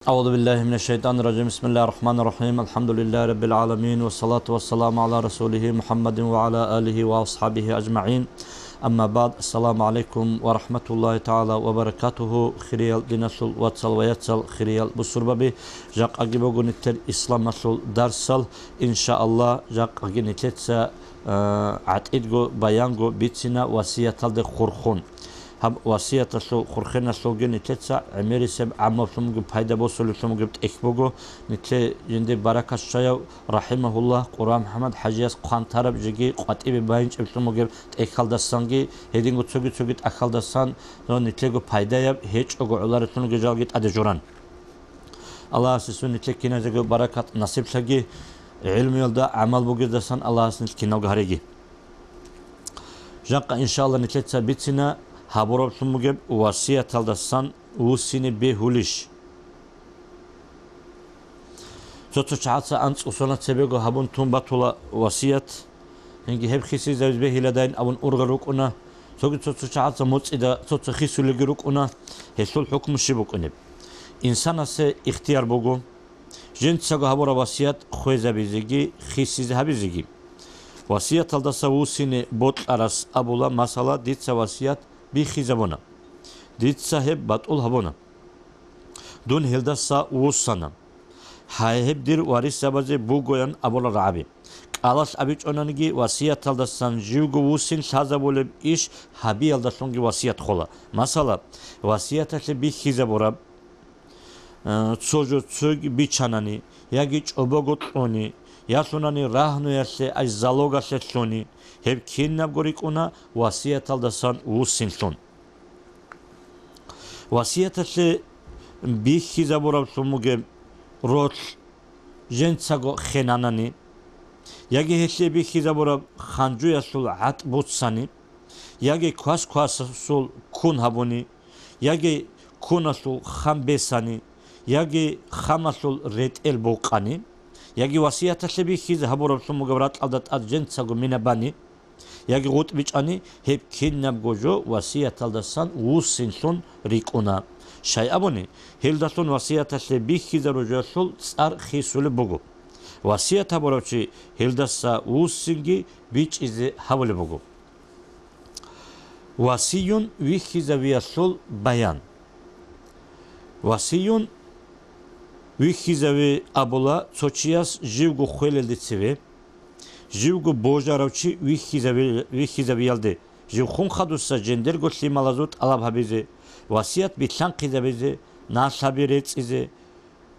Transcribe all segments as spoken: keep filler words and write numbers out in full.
أعوذ بالله من الشيطان الرجيم. بسم الله الرحمن الرحيم. الحمد لله رب العالمين. والصلاة والسلام على رسوله محمد وعلى آله وأصحابه أجمعين. أما بعد. السلام عليكم ورحمة الله تعالى وبركاته. Хириял диналъул вацал ва яцал, хириял бусурбаби, жакъаги буго нилъер исламалъул дарсал. Иншааллагь, жакъаги нилъеца, э, гӀатӀидго баянго бицина васияталде хурхун. Гьаб васияталъул хурхеналъулги нилъеца гӀемерисеб гӀаммаблъунги пайда босулеблъун бугеб тӀехь буго. Нилъее жинде баракат щаяв, рахӀимагьуллагь, Къурбан МухӀаммад ХӀажияс хъван тараб жеги къватӀибе байинчӀеблъун бугеб тӀехьалдасанги, гьединго цоги-цоги тӀахьалдасан, нилъего пайдаяб гьечӀого гӀоларелъун бугеб жалги тӀаде журан. Аллагьас гьесул нилъер киназего баракат насиблъаги, гӀилмуялда гӀамал бугездасан Аллагьас нилъ киналго гьареги. Жакъа, иншааллагь, нилъеца бицина гьабураблъун бугеб васияталдасан вуссине бегьулищ. Цо-цо чагӀаца анцӀго соналъ цебего гьабун тун батула васият. Гьенги гьеб хисизавизе бегьиладайин абун ургъел рукӀуна. Цоги цо-цо чагӀаца моцӀида цо-цо хисулелги рукӀуна. Гьелъул хӀукму щиб букӀунеб? Инсанасе ихтияр буго жинцаго гьабураб васият хвезабизеги хисизе гьабизеги. Васияталдаса вуссине бокьарас абула, масала, дица васият бихьизабуна. Дица гьеб батӀул гьабуна. Дун гьелдаса вуссана. Гьай, гьеб дир варисзабазе бугоян абула рагӀаби. КӀалалъ абичӀонаниги, васияталдасан живго вуссин лъазабулеб иш гьабиялдалъунги васият хола. Масала, васияталъе бихьизабураб, э, цо жо цоги бичанани, яги чӀобого кьуни, я лъунани рагьнуялъе, ай залогалъе лъуни, гьеб кинабго рикӀкӀуна васияталдасан вуссинлъун. Васияталъе бихьизабураблъун бугеб ролъ жинцаго хенанани, яги гьелъие бихьизабураб ханжуялъул гӀатӀ буцани, яги квас-квасасул ккун гьабуни, яги ккуналъул хам бесани, яги хамалъул ретӀел букъани, яги васияталъе бихьизе гьабураблъун бугеб ракьалда тӀад жинцаго мина бани, яги гъутӀ бичӀани, гьеб кинабго жо васияталдасан вуссинлъун рикӀкӀуна. Щай абуни, гьелдалъун васияталъе бихьизаружалъул цӀар хисулеб буго. Васият гьабурав чи гьелдаса вуссинги бичӀчӀизе гьабулеб буго. Васиюн вихьизавиялъул баян. Васиюн вихьизави абула цо чияс живго хвелелде цеве, живго божарав чи вихьизави-, вихьизавиялде, жив хун хадуса жиндирго лъималазул тӀалаб гьабизе, васият билълъанхъизабизе, налъаби рецӀизе,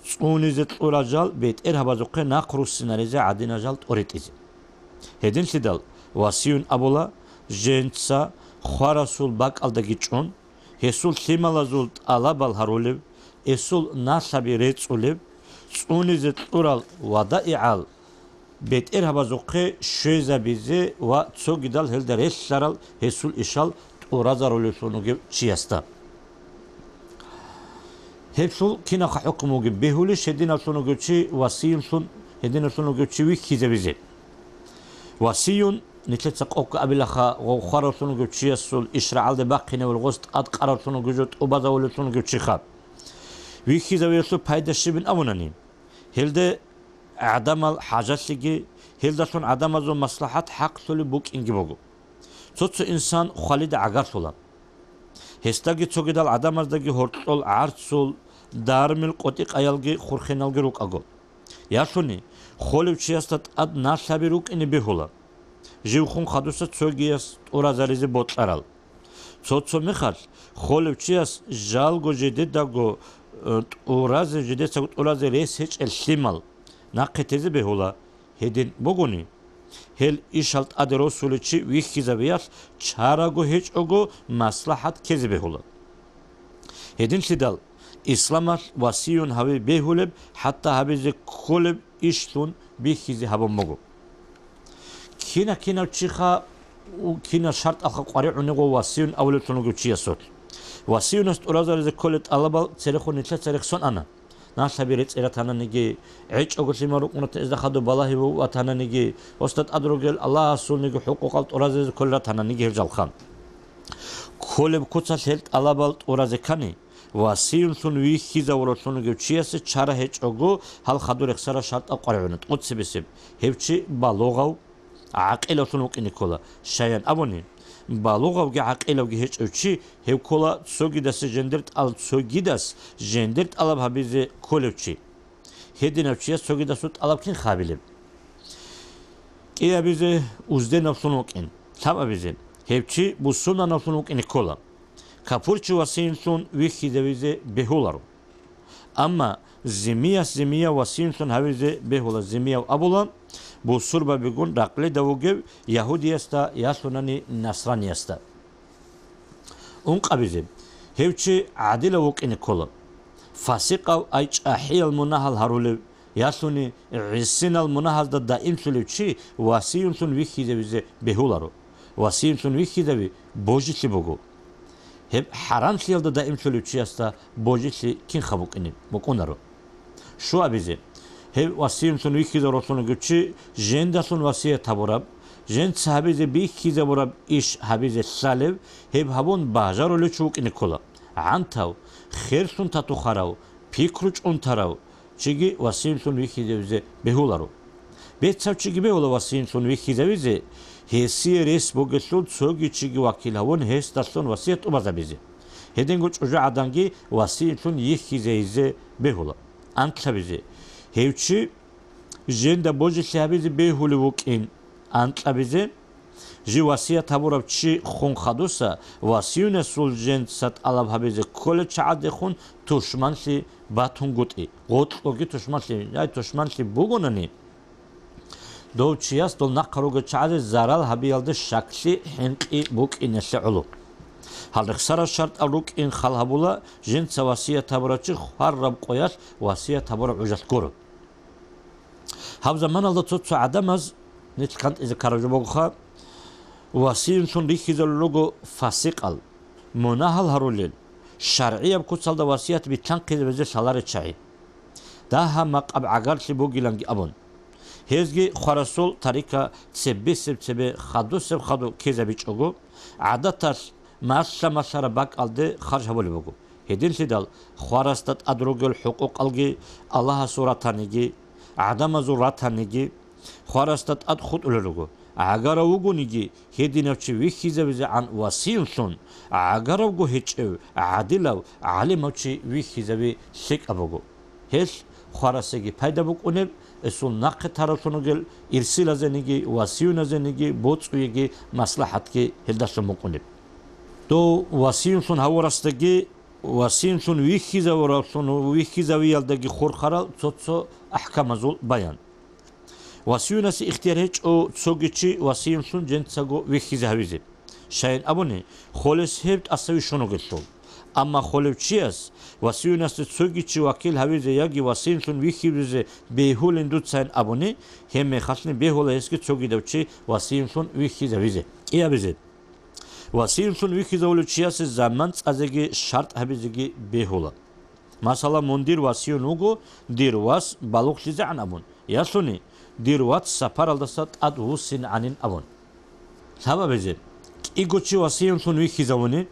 цӀунизе кьурал жал бетӀергьабазухъе нахъ руссинаризе гӀадинал жал тӀоритӀизе. Гьединлъидал васиюн абула, жинца хварасул бакӀалдаги чӀун, гьесул лъималазул тӀалабал гьарулев, гьесул налъаби рецӀулев, цӀунизе кьурал вадаигӀал бетӀергьабазухъе щвезабизе ва цогидал гьелда релълъарал гьесул ишал тӀуразарулевлъун вугев чиясда. Гьелъул кинабха хӀукму бугеб? Бегьулищ гьединаблъун вугев чи васиюнлъун, гьединаблъун вугев чи вихьизабизе? Васиюн, нилъеца къокъ абилаха, гъов хваравлъун вугев чиясул иш рагӀалде бахъинавул гъос тӀадкъаравлъун вугев жо тӀубазавулевлъун вугев чиха. Вихьизавиялъул пайда щибин абунани, гьелде гӀадамал хӀажалъиги, гьелдалъун гӀадамазул маслахӀат хӀакълъулеб букӀинги буго. Цо-цо инсан хвалида гӀагарлъула. Гьесдаги цогидал гӀадамаздаги гьоркьол гӀарцул, дармил къотӀи-къаялги хурхеналги рукӀаго. Ялъуни, холев чиясда тӀад налъаби рукӀине бегьула, жив хун хадуса цогияс тӀуразаризе бокьарал. Цо-цо мехалъ холев чияс жалго жидедаго, э, тӀуразе, жидецаго тӀуразе рес гьечӀел лъимал нахъе тезе бегьула. Гьедин бугони, гьел ишал тӀаде росулев чи вихьизавиялъ чараго гьечӀого маслахӀат ккезе бегьула. Гьединлъидал исламалъ васиюн гьави бегьулеб, хӀатта гьабизе кколеб ишлъун бихьизе гьабун буго. Кина-кинав чиха, у-, кинал шартӀалха къваригӀунего васиюн абулеблъун вугев чиясулъ. Васиюнас тӀуразаризе кколел тӀалабал церехун нилъеца рехсон ана. Налъаби рецӀи ратананиги, гӀечӀого лъимал рукъунатан эзда хадуб балагьи ватананиги, осда тӀад ругел Аллагьасулниги хӀукъукъал тӀуразаризе кколел ратананиги гьел жалха. Кколеб куцалъ гьел тӀалабал тӀуразе ккани, Васиюнлъун вихьизавуралъун вугев чиясе чара гьечӀого, гьал хадур рехсарал шартӀал къваригӀуна тӀоцебесеб. Гьев чи балугъав, гӀакъилавлъун вукӀине ккола. Щаян абуни, балугъавги гӀакъилавги гьечӀев чи, гьев ккола цогидасе жендер тӀал-, цогидас жендер тӀалаб гьабизе кколев чи. Гьединав чияс цогидасул тӀалаб кинха гьабилеб? КӀиабизе узденавлъун вукӀин, лъабабизе, гьев чи бусурманавлъун вукӀине ккола. Капурчи васиюнлъун вихьизавизе бегьуларо. Амма зимияс зимияв васиюнлъун гьавизе бегьула, зимияв абула, бусурбабигун ракълида вугев ягьудиясда ялъунани насраниясда. Ункъабизе, гьев чи гӀадилав вукӀине ккола. Фасикъав, ай чӀахӀиял мунагьал гьарулев, ялъуни гӀисинал мунагьазда даимлъулев чи васиюнлъун вихьизавизе бегьуларо. Васиюнлъун вихьизави божилъи буго. Гьеб хӀарамлъиялда даимлъулев чиясда божилъи кинха букӀине букӀунаро. Щуабизе, гьев васиюнлъун вихьизавуралъун вугев чи жендалъун васият гьабураб, женца гьабизе бихьизабураб иш гьабизе лъалев, гьеб гьабун бажарулев чи вукӀине ккола. ГӀантав, херлъун татухъарав, пикру чӀунтарав чиги васиюнлъун вихьизавизе бегьуларо. Бецав чиги бегьула васиюнлъун вихьизавизе, гьесие рес бугелъул цоги чиги вакил гьавун гьесдалъун васият тӀубазабизе. Гьединго чӀужугӀаданги васиюнлъун йихьизейизе бегьула. Анкьабизе, гьев чи жинда божилъи гьабизе бегьулев вукӀин. Анкьабизе, жив васият гьабурав чи хун хадуса, васиюнасул жинца тӀалаб гьабизе кколел чагӀаздехун тушманлъи батунгутӀи, гъоркьоги тушманлъи, ай тушманлъи бугонани, дов чияс дол нахъа ругел чагӀазе зарал гьабиялде щаклъи, хӀинкъи букӀиналъе гӀоло. Гьал рехсарал шартӀал рукӀин хал гьабула, жинца васият гьабурав чи хвараб къоялъ васият гьабураб гӀужалъ гуро. Гьаб заманалда цо-цо гӀадамаз, нилъ кантӀизе ккараб жо бугоха, васиюнлъун рихьизарулел руго фасикъал, мунагьал гьарулел, шаргӀияб куцалда васият битлъанхъизабизе лъаларел чагӀи, дагьаб-макъаб гӀагарлъи бугиланги абун. Гьезги хварасул тарика цебесеб цебе хадусеб хаду ккезабичӀого, гӀадаталъ малъа-малъараб бакӀалде харж гьабулеб буго. Гьединлъидал хварасда тӀад ругел хӀукъукъалги, Аллагьасул ратаниги, гӀадамазул ратаниги, хварасда тӀад хутӀулел руго. ГӀагарав вугониги, гьединав чи вихьизавизегӀан васиюнлъун, гӀагаравго гьечӀев, гӀадилав, гӀалимав чи вихьизави лъикӀаб буго. Гьелъ хварасеги пайда букӀунеб, эсул нахъе таралъун ругел ирсилазениги, васиюназениги, боцӀуеги, маслахӀатги гьелдалъун букӀунеб. Дов васиюнлъун гьавурасдаги, васиюнлъун вихьизавуравлъун, вихьизавиялдаги хурхарал цо-цо ахӀкамазул баян. Васиюнасе ихтияр гьечӀо цоги чи васиюнлъун жинцаго вихьизе гьавизе. Щайин абуни, холес гьеб тӀаса вищун вугелъул. Амма холев чияс васиюнасде цоги чи вакил гьавизе яги васиюнлъун вихьизавизе бегьулин дуцайин абуни, гьеб мехалъни бегьула гьесги цогидав чи васиюнлъун вихьизавизе. КӀиабизе. Васиюнлъун вихьизавулев чиясе заман цӀазеги шартӀ гьабизеги бегьула. Масала, мун дир васиюн вуго, дир вас балугълъизегӀан абун, ялъуни, дир вац сапаралдаса тӀад вуссинегӀанин абун. Лъабабизе, кӀиго чи васиюнлъун вихьизавуни,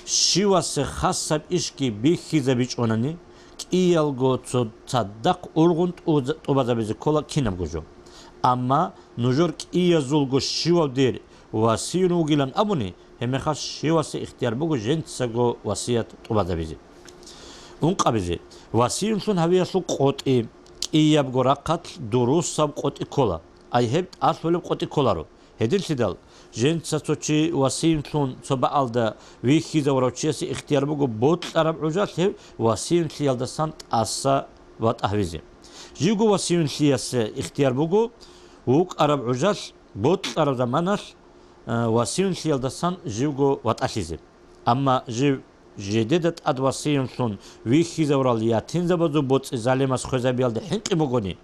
щивасе хасаб ишги бихьизабичӀонани, кӀиялго цо цадахъ ургъун тӀуз-, тӀубазабизе ккола кинабго жо. Амма нужер кӀиязулго щивав дир васиюн вугилан абуни, гьеб мехалъ щивасе ихтияр буго жинцаго васият тӀубазабизе. Ункъабизе, васиюнлъун гьавиялъул къотӀи, кӀиябго рахъалъ дурусаб къотӀи ккола, ай гьеб тӀалъулеб къотӀи кколаро. Гьединлъидал, жинца цо чи васиюнлъун цо бакӀалда вихьизавурав чиясе ихтияр буго бокьараб гӀужалъ гьев васиюнлъиялдасан тӀаса ватӀа гьавизе. Живго васиюнлъиясе ихтияр буго вукӀараб гӀужалъ бокьараб заманалъ, э, васиюнлъиялдасан живго ватӀалъизе. Амма жив жидеда тӀад васиюнлъун вихьизавурал ятимзабазул боцӀи залимас хвезабиялда хӀинкъи бугони,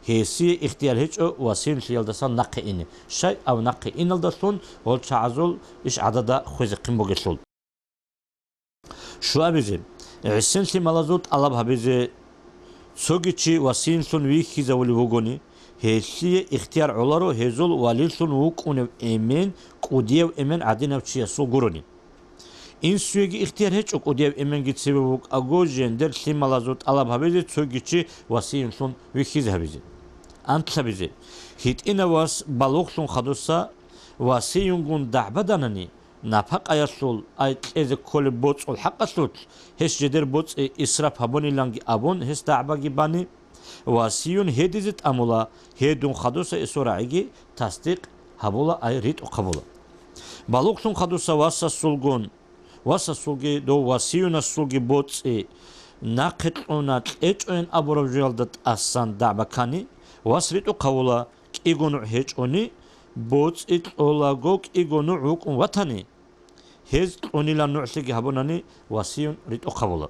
гьесие ихтияр гьечӀо васиюнлъиялдасан нахъе ине, щай ав нахъе иналдалъун гьол чагӀазул иш гӀадада хвезехъин бугелъул. Щуабизе, гӀисинлъи малазул тӀалаб гьабизе, цоги чи васиюнлъун вихьизавулев вугони, гьелъие ихтияр гӀоларо гьезул валилъун вукӀунев эмен, кӀудияв эмен гӀадинав чиясул гурони. Инсуеги ихтияр гьечӀо кӀудияб эменги цебе вукӀаго жендер лъималазул тӀалаб гьабизе, цоги чи васиюнлъун вихьизе гьабизе, антлъабизе. ГьитӀинав вас балугълъун хадуса васиюнгун дагӀбаданани, напакъаялъул, ай кьезе кколеб боцӀул хӀакъалъулъ, гьес жедер боцӀи исраф гьабуниланги абун, гьес дагӀбаги бани, васиюн гьедизе тӀамула, гьедун хадуса эсул рагӀиги тасдикъ гьабула, ай ритӀухъ гьабула. Балугълъун хадуса васасулгун, васасулги дов васиюнасулги боцӀи нахъе кьуна кьечӀоян абураб жоялда тӀасан дагӀба ккани, вас ритӀухъ гьавула, кӀиго нугӀ гьечӀони, боцӀи кьолаго кӀиго нугӀ вукӀун ватани, гьез кьунилан нугӀлъиги гьабунани, васиюн ритӀухъ гьавула.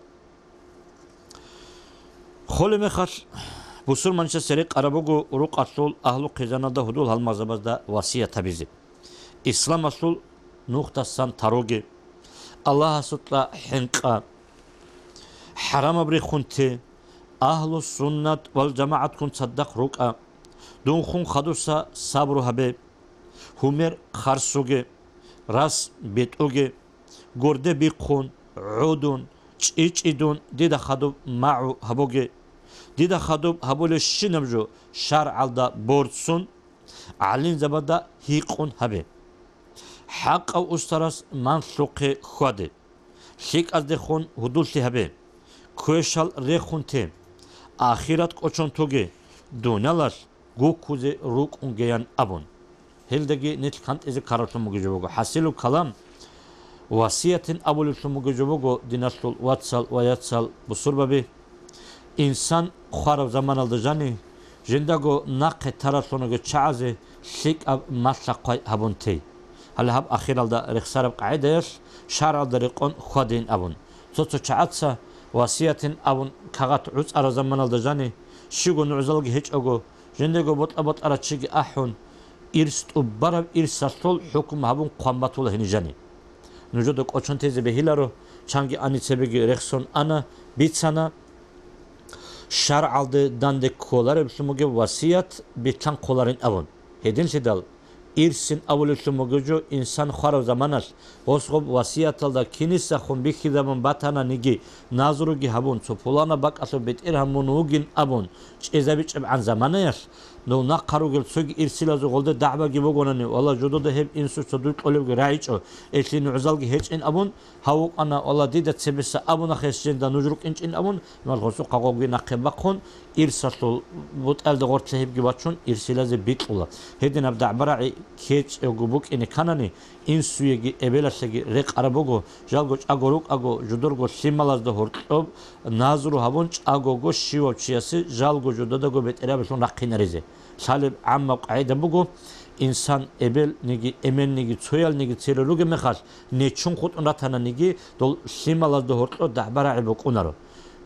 Холеб мехалъ, бусурманчиясе рекъараб буго рукъалъул агьлу-хъизаналда, гьудул-гьалмагъзабазда васият гьабизе. Исламалъул нухдасан таруге, Аллагьасукьа хӀинкъа, хӀарамаб рехун те, агьлу-суннат вал жамагӀатккун цадахъ рукӀа, дунхун хадуса сабру гьабе, гьумер харсуге, рас бетӀуге, гурде бихъун, гӀодун, чӀичӀидун дида хадуб магӀу гьабуге. Дида хадуб гьабулебщинаб жо шаргӀалда борцун, гӀалимзабада гьикъун гьабе. ХӀакъав устарас манлъухъе хьваде. ЛъикӀаздехун гьудуллъи гьабе. Квешал рехун те. Ахират кӀочон тоге. Дуниялалъ гуккузе рукӀунгеян абун. Гьелдаги нилъ кантӀизе ккараблъун бугеб жо буго. ХӀасилу калам, васиятин абулеблъун бугеб жо буго, диналъул вацал ва яцал бусурбаби. Инсан хвараб заманалда жани, жиндаго нахъе тараблъунаго чагӀазе лъикӀаб малъа-хъвай гьабун тей. Гьале гьаб ахиралда рехсараб къагӀидаялъ шаргӀалда рекъон хьвадейин абун. Цо-цо чагӀаца васиятин абун кагъат гӀуцӀараб заманалда жани, щиго нугӀзалги гьечӀого, жиндего бокьа-бокьарав чиги ахӀун, ирс тӀубараб ирсалъул хӀукму гьабун хъван батула гьениб жани. Нужеда кӀочон тезе бегьиларо, чанги ани цебеги рехсон ана, бицана, шаргӀалде данде кколареблъун бугеб васият битлъан кколарин абун. Гьединлъидал, ирсин абулеблъун бугеб жо инсан хвараб заманалъ, гъос гъоб васияталда кинисахун бихьизабун батананиги, назруги гьабун, цо пуланаб бакӀалъул бетӀергьан мун вугин абун чӀезабичӀебгӀан заманаялъ, дов нахъа ругел цоги ирсилазул гъолде дагӀбаги бугонани, валла, жудуда гьеб инсуца дуй кьолебги рагӀичӀо, элъи нугӀзалги гьечӀин абун, гьав вукӀана, валла, дида цебеса абуна хес жинда нуж рукӀинчӀин абун, гьимал гъосухъа гъобги нахъе бахъун, ирсалъул бутӀалда гъортлъи гьебги бачун, ирсилазе бикьула. Гьединаб дагӀба-рагӀи ккечӀого букӀине кканани, инсуеги эбелалъеги рекъараб буго, жалго чӀаго рукӀаго, жудурго лъималазда гьоркьоб назру гьабун чӀагого щивав чиясе жалго жудадаго бетӀерабилъун рахъинаризе. Лъалеб гӀаммаб къагӀида буго, инсан эбелниги, эменниги, цоялниги цере ругеб мехалъ, нечун хутӀун ратананиги, дол лъималазда гьоркьо дагӀба-рагӀи букӀунаро.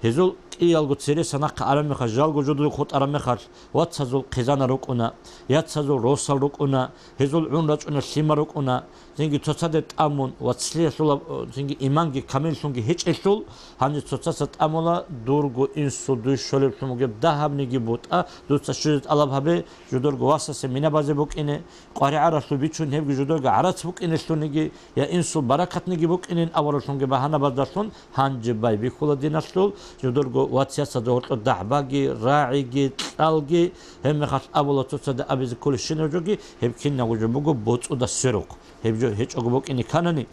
Гьезул кӀиялго цересанахъе араб мехалъ, жалго жудуе хутӀараб мехалъ, вацазул хъизана рукӀуна, яцазул росал рукӀуна, гьезул гӀун рачӀуна, лъимал рукӀуна, цинги цоцаде тӀамун, вацлъиялъула, цинги иманги камиллъунги гьечӀелъул, гьанже цоцаца тӀамула, дурго инсул дуй щолеблъун бугеб дагьабниги бутӀа, дуца щвезе тӀалаб гьабе, жудурго васасе мина базе букӀине, къваригӀаралъув бичун гьебги жудурго гӀарац букӀинелъуниги, я инсул баракатниги букӀинин аваралъунги багьанабаздалъун гьанже байбихьула диналъул, жудурго вацасда гьоркьо дагӀбаги, рагӀиги, кьалги, гьебмехалъ абула цоцаде абизе кколебщинаб жоги, гьеб кинабго жо буго боцӀуда сверухъ. Гьеб жо гьечӀого букӀине кканани,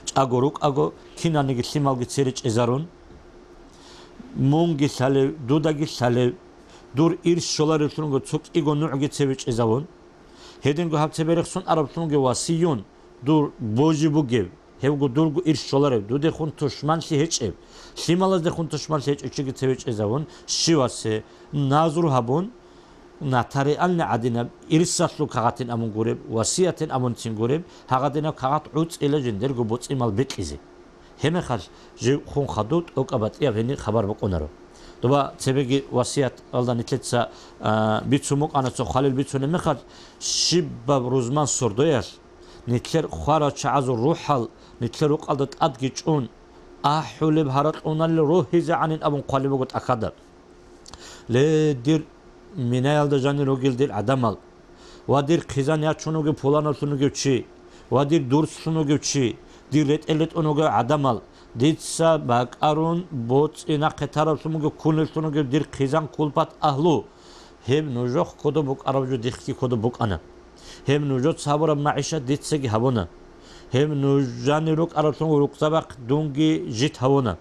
чӀаго рукӀаго, кинаниги лъималги цере чӀезарун, мунги лъалев, дудаги лъалев, дур ирс щолареблъунго цо кӀиго нугӀги цебе чӀезавун, гьединго гьаб цебе рехсон араб лъунги васиюн, дур божи бугев, гьевго дурго ирс щоларев, дудехун тушманлъи гьечӀев, лъималаздехун тушманлъи гьечӀев чиги цеве чӀезавун, щивасе назру гьабун, нотариальный гӀадинаб ирсалъул кагъатин абун гуреб, васиятин абунцин гуреб, гьагъадинаб кагъат гӀуцӀила жиндирго боцӀи-мал бикьизе. Гьебмехалъ жив хун хадув тӀокӀаб батӀияб гьенир хабар букӀунаро. Доба цебеги васияталда нилъеца, а, бицун букӀана цо хвалил бицунеб мехалъ, щибаб рузман сордоялъ, нилъер хварал чагӀазул рухӀал нилъер рукъалда тӀадги чӀун, ахӀулеб гьаракьуналли рогьизе гӀанин абун хъвалеб буго тӀахьада. Ле, дир минаялда жанир ругел дир гӀадамал, ва дир хъизан ячун вугев пуланалъун вугев чи, ва дир дурцлъун вугев чи, Дир ретӀел ретӀун вугев гӀадамал, дица бакӀарун боцӀи нахъе тараблъун бугеб, ккунеллъун вугев дир хъизан-кулпат агьлу. Гьеб нужехъ кодоб букӀараб жо дихъги кодоб букӀана. Гьеб нужеца гьабураб магӀишат дицаги гьабуна. Гьеб нуж жанир рукӀараблъун рукъзабахъ дунги жит гьавуна.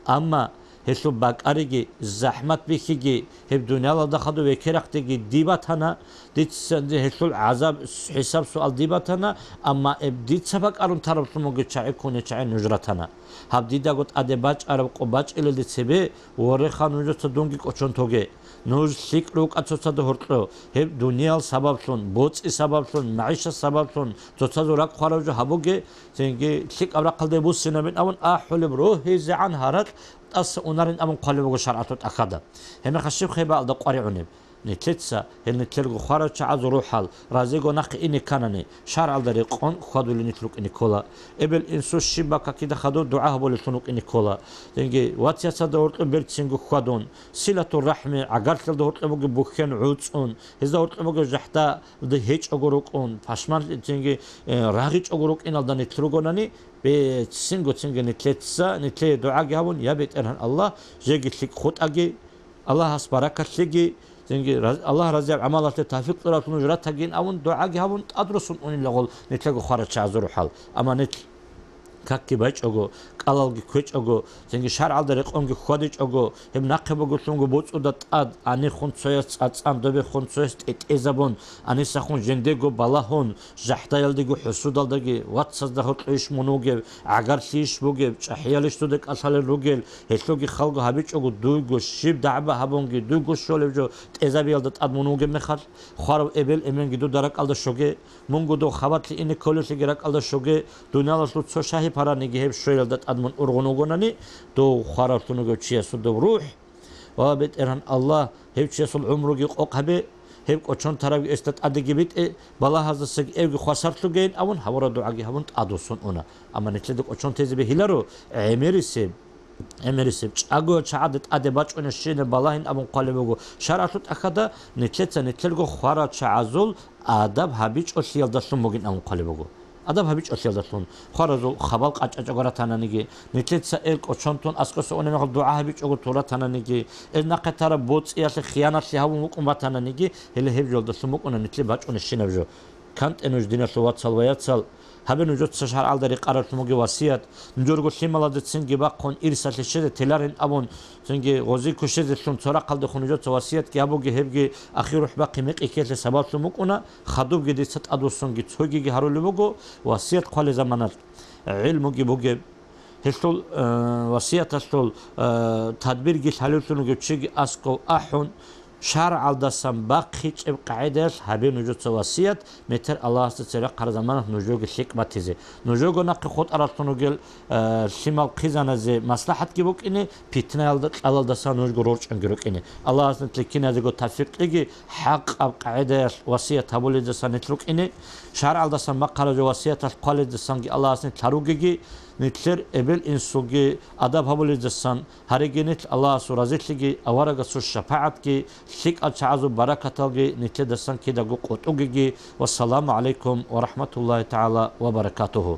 Амма гьелъул бакӀариги, захӀмат бихьиги, гьеб дуниялалда хадув векерахъдеги диб батана, дица гьелъул гӀазаб, хӀисаб-суал диб батана, амма гьеб дица бакӀарун тараблъун бугеб чагӀи ккуней чагӀи нуж ратана. Гьаб дидаго тӀаде бачӀараб къо бачӀилелде цебе, вореха, нужеца дунги кӀочон тоге. Нуж лъикӀ рукӀа цоцазда гьоркьо, гьеб дуниял сабаблъун, боцӀи сабаблъун, магӀишат сабаблъун цоцазул ракӀ хвараб жо гьабуге, цинги лъикӀаб рахъалде буссинабин абун ахӀулеб рогьизегӀан гьаракь тӀаса унарин абун хъвалеб буго шаргӀалъул тӀахьазда. Гьебмехалъ щиб хӀебаалда къваригӀунеб? Нилъеца, гьел нилъерго хварав чагӀазул рухӀал, разиго нахъе ине кканани, шаргӀалда рекъон хьвадулел нилъ рукӀине ккола. Эбел-инсуца щиб бакӀалъида хадур дугӀа гьабулеллъун рукӀине ккола. Цинги вацасда гьоркьоб берцинго хьвадун, силатур рахӀми, гӀагарлъиялда гьоркьоб бугеб бухьен гӀуцӀун, гьезда гьоркьоб бугеб жахӀда гьечӀого рукӀун, пашман цинги, э, рагъичӀого рукӀиналда нилъ ругонани, бецинго-цинги нилъеца, нилъее дугӀаги гьабун, я БетӀергьан Аллагь, жеги лъикӀ хутӀаги, Аллагьас баракат лъеги, цинги раз-, Аллагь разияб гӀамалалъе тавфикъ кьураллъун нуж ратагин абун, дугӀаги гьабун, тӀадрусун униллагъул нилъего хварачагӀазул рухӀал. Амма нилъ какги бачӀого, кӀалалги кквечӀого, цинги шаргӀалда рекъонги хьвадичӀого, гьеб нахъе бугелъунго боцӀуда тӀад, гьанихун цояс цӀацӀан, добехун цояс тӀетӀезабун, гьанисахун жиндего балагьун, жахӀдаялдего хӀусудалдаги, вацазда гьоркьойищ мун вугев, гӀагарлъийищ бугев, чӀахӀиялищ дуда кӀалъалел ругел, гьелъулги халго гьабичӀого дуйго щиб дагӀба гьабунги, дуйго щолеб жо тӀезабиялда тӀад мун вугеб мехалъ, хварав эбел-эменги дуда ракӀалда щоге, мунго дов хабалъе ине кколелъеги ракӀалда щоге, дуниялалъул цо шагьи-параниги гьеб щвеялда тӀад мун ургъун вугонани, дов хваравлъун вугев чиясул дов рухӀ, ва, БетӀергьан Аллагь, гьев чиясул гӀумруги къокъ гьабе, гьеб кӀочон тарабги гьесда тӀадеги битӀе, балагьаздасаги эвги хвасарлъугейин абун, гьабураб дугӀаги гьабун, тӀадвуссун уна. Амма нилъеда кӀочон тезе бегьиларо гӀемерисеб, гӀемерисеб чӀаго чагӀазда тӀаде бачӀунебщинаб балагьин абун хъвалеб буго шаргӀалъул тӀахьазда, нилъеца нилъерго хварачагӀазул адаб гьабичӀолъиялдалъун бугин абун хъвалеб буго. Адаб гьабичӀолъиялдалъун, хваразул хабал къачӀачӀого ратананиги, нилъеца эр кӀочон тун аскӀоса унеб мехалъ дугӀа гьабичӀого тун ратананиги, эр нахъе тараб боцӀиялъе хиянатлъи гьабун вукӀун батананиги, гьеле гьеб жолдалъун букӀуна нилъее бачӀунебщинаб жо. КантӀе нуж, диналъул вацал ва яцал, гьабе нужеца шаргӀалда рекъаралъун бугеб васият, нужерго лъималазда цинги бахъун ирсалъе щвезе теларин абун, цинги гъози ккущезелъун цо рахъалдехун нужеца васиятги гьабуге, гьебги ахир рухӀ бахъи мекъи ккеялъе сабаблъун букӀуна, хадубги дица тӀадвуссунги цогиги гьарулеб буго, васият хъвалел заманалъ гӀилмуги бугеб, гьелъул, э, васияталъул, э, тадбирги лъалевлъун вугев чиги аскӀов ахӀун, шаргӀалдасан бахъичӀеб къагӀидаялъ гьабе нужеца васият, метер Аллагьасда церехъараб заманалъ нужееги лъикӀ батизе. Нужего нахъе хутӀараллъун ругел, э, лъимал хъизаназе маслахӀатги букӀине, питнаялда кьалалдасан нужго рорчӀанги рукӀине. Аллагьас нилъ киназего тавфикъ кьеги, хӀакъаб къагӀидаялъ васият гьабулездасан нилъ рукӀине, шаргӀалдасан бахъараб жо васияталъ хъвалездасанги Аллагьас нилъ гьаругеги, нилъер эбел-инсулги адаб гьабулездасан гьареги нилъ Аллагьасул разилъиги, аварагасул шапагӀатги, лъикӀал чагӀазул баракаталги нилъедасан кидаго къотӀугеги. Вассаламу гӀалайкум ва рахӀматуллагьи тагӀала ва баракатугьу.